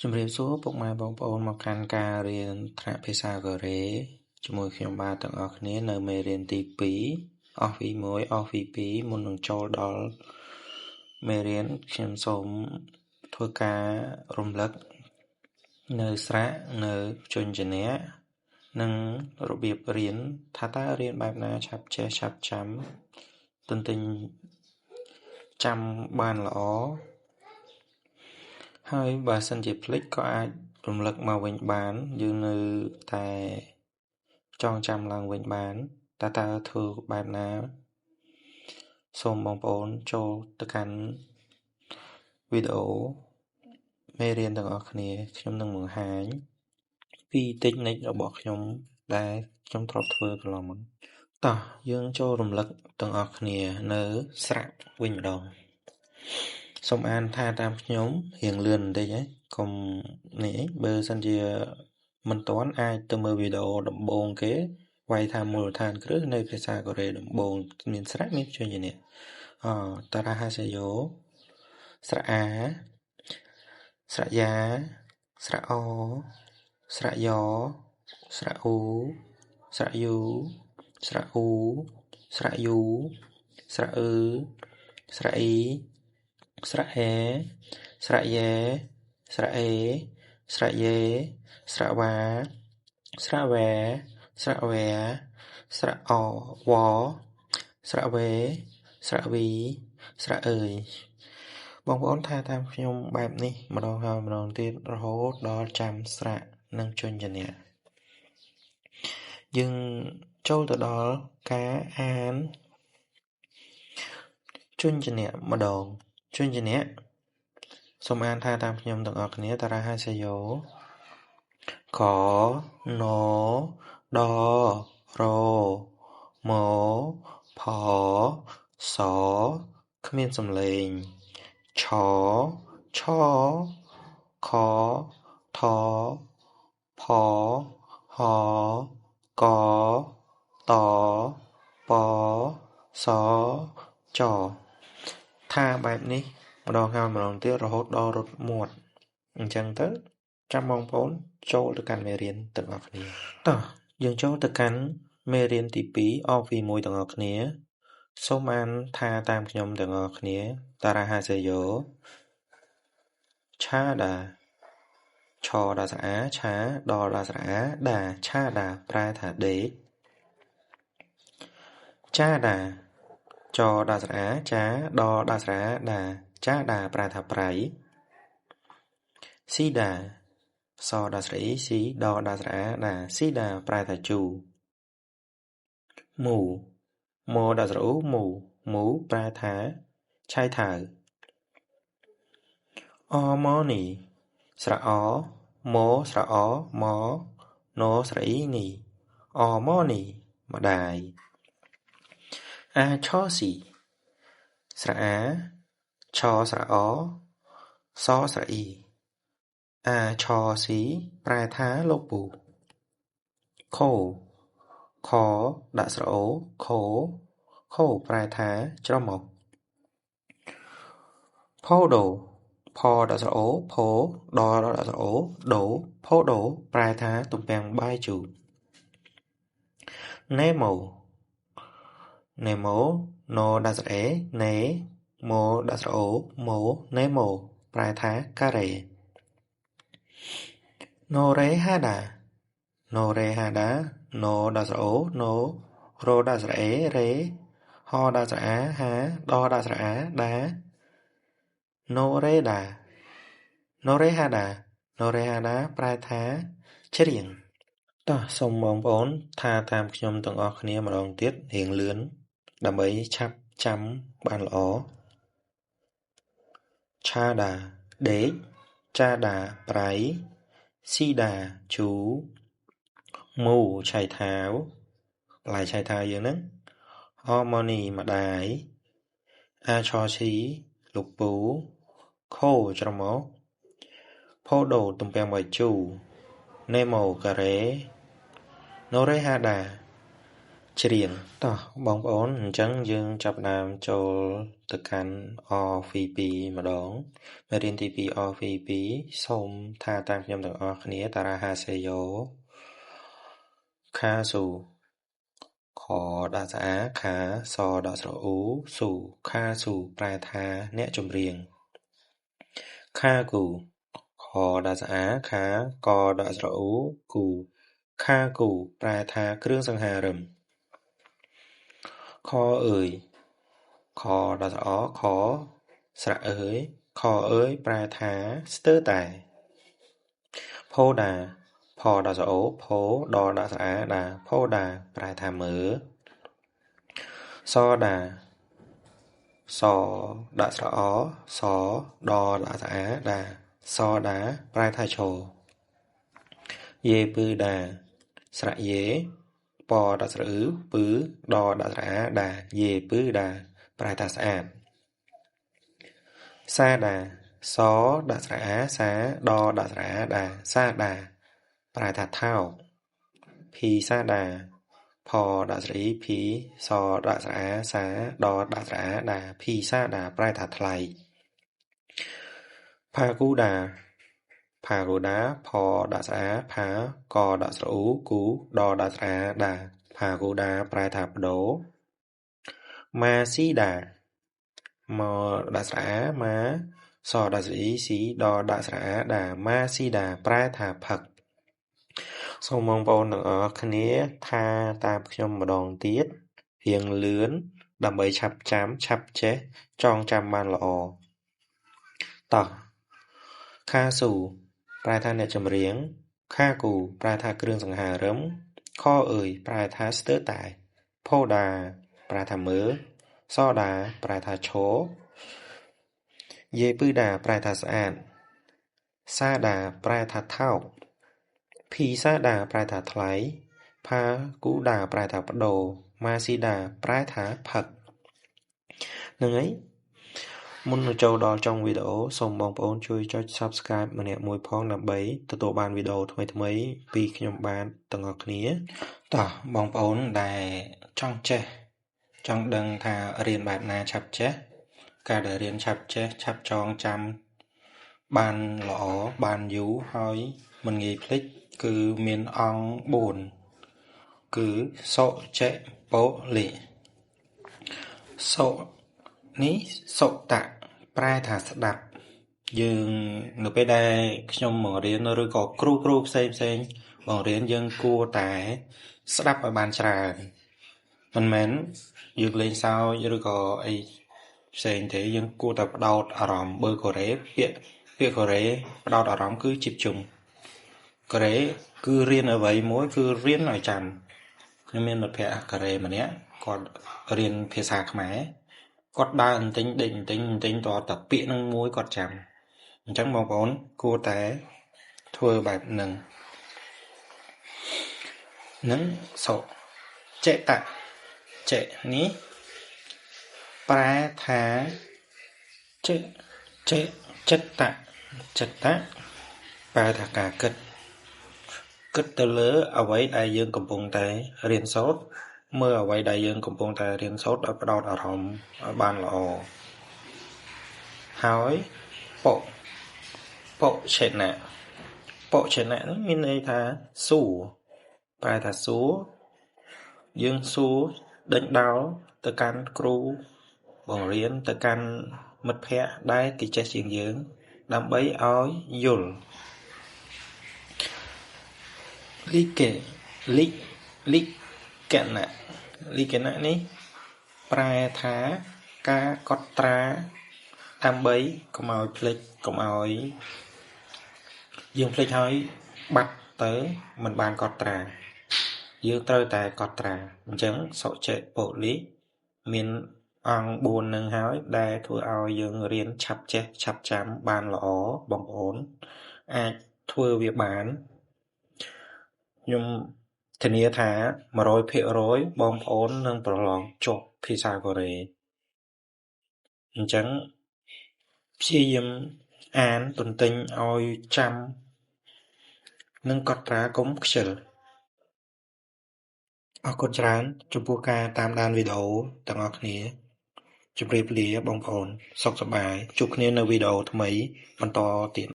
ជំរាបសួរពុកម៉ែបងប្អូនមកកាន់ការរៀនថ្នាក់ភាសាកូរ៉េជាមួយខ្ញុំបាទទាំងអស់គ្នានៅមេរៀនទី2អស់ពី1អស់ពី2មុននឹងចូលដល់មេរៀនខ្ញុំសូមធ្វើការរំលឹកនៅស្រៈនៅព្យញ្ជនៈនិងរបៀបរៀនថាតើរៀនបែបណាឆាប់ចេះឆាប់ចាំទន្ទិញចាំបានល្អហើយបើសិនជាភ្លេចក៏អាចរំលឹកមកវិញបានយើងនៅតែចងចាំឡើងវិញបានតើធ្វើបែបណាសូមបងប្អូនចូលទៅកាន់វីដេអូមេរៀនទាំងអស់គ្នាខ្ញុំនឹងបង្ហាញពីតិចនិករបស់ខ្ញុំដែលខ្ញុំធ្លាប់ធ្វើកន្លងមកតោះយើងចូលរំលឹកទាំងអស់គ្នានៅស្រៈវិញម្ដងសូមអានថាតាមខ្ញុំរៀងលឿនបន្តិចហ៎កុំនេះបើសិនជាមិនទាន់អាចទៅមើលវីដេអូដំបូងគេវាយថាមូលដ្ឋានគ្រឹះនៃភាសាកូរ៉េដំបូងមានស្រៈមានព្យញ្ជនៈអតារាហាសេយ៉ូស្រៈអាស្រៈយ៉ាស្រៈអស្រៈយ៉ស្រៈអ៊ូស្រៈយូស្រៈអ៊ូស្រៈយូស្រៈអឺស្រៈអ៊ីស្រៈហេស្រៈយេស្រៈអេស្រៈយេស្រៈវ៉ាស្រៈវ៉ែស្រៈវ៉ែស្រៈអវស្រៈវេស្រៈវីស្រៈអើយបងប្អូនថាតាមខ្ញុំបែបនេះម្ដងហើយម្ដងទៀតរហូតដល់ចាំស្រៈនិងព្យញ្ជនៈយើងចូលទៅដល់ការអានព្យញ្ជនៈម្ដងព្យញ្ជនៈសូមអានថាតាមខ្ញុំទាំងអស់គ្នាតារាហាសេយ៉ូកណដរមផសគ្មានសំឡេងឆឆខថផហកតពសចថាបែបនេះម្ដងហើយម្ដងទៀតរហូតដល់រត់មាត់អញ្ចឹងទៅចាំបងប្អូនចូលទៅកាន់មេរៀនទាំងអស់គ្នាតោះយើងចូលទៅកាន់មេរៀនទី2 OV1 ទាំងអស់គ្នាសូមអានថាតាមខ្ញុំទាំងអស់គ្នាតារាហាសេយ៉ូឆាដាឆដាស្រអាឆាដដាស្រអាដាឆាដាប្រែថាដេកចាដាចដាស្រអាចាដដាស្រអាដាចាដាប្រែថាប្រៃស៊ីដាសដាស្រអ៊ីស៊ីដដាស្រអាដាស៊ីដាប្រែថាជូមូមដាស្រអ៊ូមូមូប្រែថាឆៃថៅអម៉នីស្រអមស្រអមណស្រអ៊ីនីអម៉នីម្ដាយអាឆស៊ីស្រអាឆស្រអសស្រអ៊ីអាឆស៊ីប្រែថាលោកពូខូខដាក់ស្រអូខូខូប្រែថាច្រមុះផូដូផដាក់ស្រអូផូដដាក់ស្រអូដូផូដូប្រែថាទំពាំងបាយជូរណេម៉ូណេម៉ូណដាក់ស្រអេណេម៉ូដាក់ស្រអូម៉ូណេម៉ូប្រែថាការ៉េណូរ៉េហាដាណូរ៉េហាដាណដាក់ស្រអូណូរដាក់ស្រអេរ៉េហដាក់ស្រអាហាដដាក់ស្រអាដាណូរ៉េដាណូរ៉េហាដាណូរ៉េហាដាប្រែថាច្រៀងតោះសូមបងប្អូនថាតាមខ្ញុំទាំងអស់គ្នាម្ដងទៀតរៀងលឿនដើម្បីឆាប់ចាំបានល្អឆាដាដេកចាដាប្រៃស៊ីដាជូមូឆៃថាវបន្លែឆៃថាវយើងហ្នឹងអម៉នីម្ដាយអាឆស៊ីលោកពូខូច្រមុះផូដូទំពាំងបាយជូរណេម៉ូការ៉េណូរ៉េហាដា ច្រៀងតោះបងប្អូនអញ្ចឹងយើងចាប់ផ្ដើមចូលទៅកាន់ RV2 ម្ដងមេរៀនទី2 RV2 សូមថាតាមខ្ញុំទាំងអស់គ្នាតារាហាសេយ៉ូខាស៊ូខដាក់ស្អាខាសដាក់ស្រអ៊ូស៊ូខាស៊ូប្រែថាអ្នកចម្រៀងខាគូខដាក់ស្អាខាកដាក់ស្រអ៊ូគូខាគូប្រែថាគ្រឿងសង្ហារឹមខអើយខដាក់ស្រអខស្រៈអើយខអើយប្រែថាស្ទើរតែផូដាផដាក់ស្រអូផូដដាក់ស្រអាដាផូដាប្រែថាមើលសដាសដាក់ស្រអសដដាក់ស្រអាដាសដាប្រែថាឈរយេពឺដាស្រៈយេពដាក់ស្រអ៊ឺពឺដដាក់ស្រអាដាយេពឺដាប្រែថាស្អាតសាដាសដាក់ស្រអាសាដដាក់ស្រអាដាសាដាប្រែថាថោកភីសាដាផដាក់ស្រអ៊ីភីសដាក់ស្រអាសាដដាក់ស្រអាដាភីសាដាប្រែថាថ្លៃផាគូដាផាគូដាផដាក់ស្រអាផាកដាក់ស្រអ៊ូគូដដាក់ស្រអាដាផាគូដាប្រែថាបដូរម៉ាស៊ីដាមកដាក់ស្រអាម៉ាសដាក់ស្រអ៊ីស៊ីដដាក់ស្រអាដាម៉ាស៊ីដាប្រែថាផឹកសូមបងប្អូនទាំងអស់គ្នាថាតាមខ្ញុំម្ដងទៀតរៀងលឿនដើម្បីឆាប់ចាំឆាប់ចេះចងចាំបានល្អតោះខាស៊ូប្រែថាអ្នកចម្រៀងខាគូប្រែថាគ្រឿងសង្ហារឹមខអើយប្រែថាស្ទើរតែផូដាប្រែថាមើលសដាប្រែថាឈរយេពឺដាប្រែថាស្អាតសាដាប្រែថាថោកភីសាដាប្រែថាថ្លៃផាគូដាប្រែថាបដូរម៉ាស៊ីដាប្រែថាផឹកហ្នឹងហើយមុននឹងចូលដល់ចុងវីដេអូសូមបងប្អូនជួយចុច Subscribe ម្នាក់មួយផងដើម្បីទទួលបានវីដេអូថ្មីៗពីខ្ញុំបាទទាំងអស់គ្នាតោះបងប្អូនដែលចង់ចេះចង់ដឹងថារៀនបែបណាឆាប់ចេះការដែលរៀនឆាប់ចេះឆាប់ចងចាំបានល្អបានយូរហើយមិនងាយភ្លេចគឺមានអង្គ4គឺសុចេពលិសុនេះសុតៈប្រែថាស្ដាប់យើងនៅពេលដែលខ្ញុំបង្រៀនឬក៏គ្រូផ្សេងៗបង្រៀនយើងគួរតែស្ដាប់ឲ្យបានច្រើនមិនមែនយើងលេងសើចឬក៏អីផ្សេងទេយើងគួរតែផ្ដោតអារម្មណ៍បើកូរ៉េពាក្យកូរ៉េផ្ដោតអារម្មណ៍គឺជីបជុំកូរ៉េគឺរៀនអ្វីមួយគឺរៀនឲ្យចាំខ្ញុំមានមិត្តភ័ក្តិកូរ៉េម្នាក់គាត់រៀនភាសាខ្មែរគាត់ដើរបន្ទិញដេកបន្ទិញតតែពាក្យនឹងមួយគាត់ចាំអញ្ចឹងបងប្អូនគួរតែធ្វើបែបហ្នឹងនឹងសុចេតៈចេនេះប្រែថាចេចេចិត្តៈចិត្តៈប្រែថាការគិតទៅលើអ្វីដែលយើងកំពុងតែរៀនសូត្រមើលអ្វីដែលយើងកំពុងតែរៀនសូត្រឲ្យផ្ដោតអារម្មណ៍ឲ្យបានល្អហើយបុឆេណៈបុឆេណៈនេះមានន័យថាសួរប្រែថាសួរយើងសួរដេញដោលទៅកាន់គ្រូបង្រៀនទៅកាន់មិត្តភ័ក្តិដែលគេចេះជាងយើងដើម្បីឲ្យយល់លីកេលីលីកណៈលីកណៈនេះប្រែថាការកត់ត្រាដើម្បីកុំឲ្យភ្លេចកុំឲ្យយើងភ្លេចហើយបាត់ទៅមិនបានកត់ត្រាយើងត្រូវតែកត់ត្រាអញ្ចឹងសុចេពលិមានអង្គ4នឹងហើយដែលធ្វើឲ្យយើងរៀនឆាប់ចេះឆាប់ចាំបានល្អបងប្អូនអាចធ្វើវាបានខ្ញុំធានាថា 100% បងប្អូននឹងប្រឡងជាប់ភាសាកូរ៉េអញ្ចឹងព្យាយាមអានទន្ទិញឲ្យចាំនិងកត់ត្រាកុំខ្ជិល អរគុណច្រើនចំពោះការតាមដានវីដេអូទាំងអស់គ្នាជម្រាបលាបងប្អូនសុខសប្បាយជួបគ្នានៅវីដេអូថ្មីបន្តទៀត។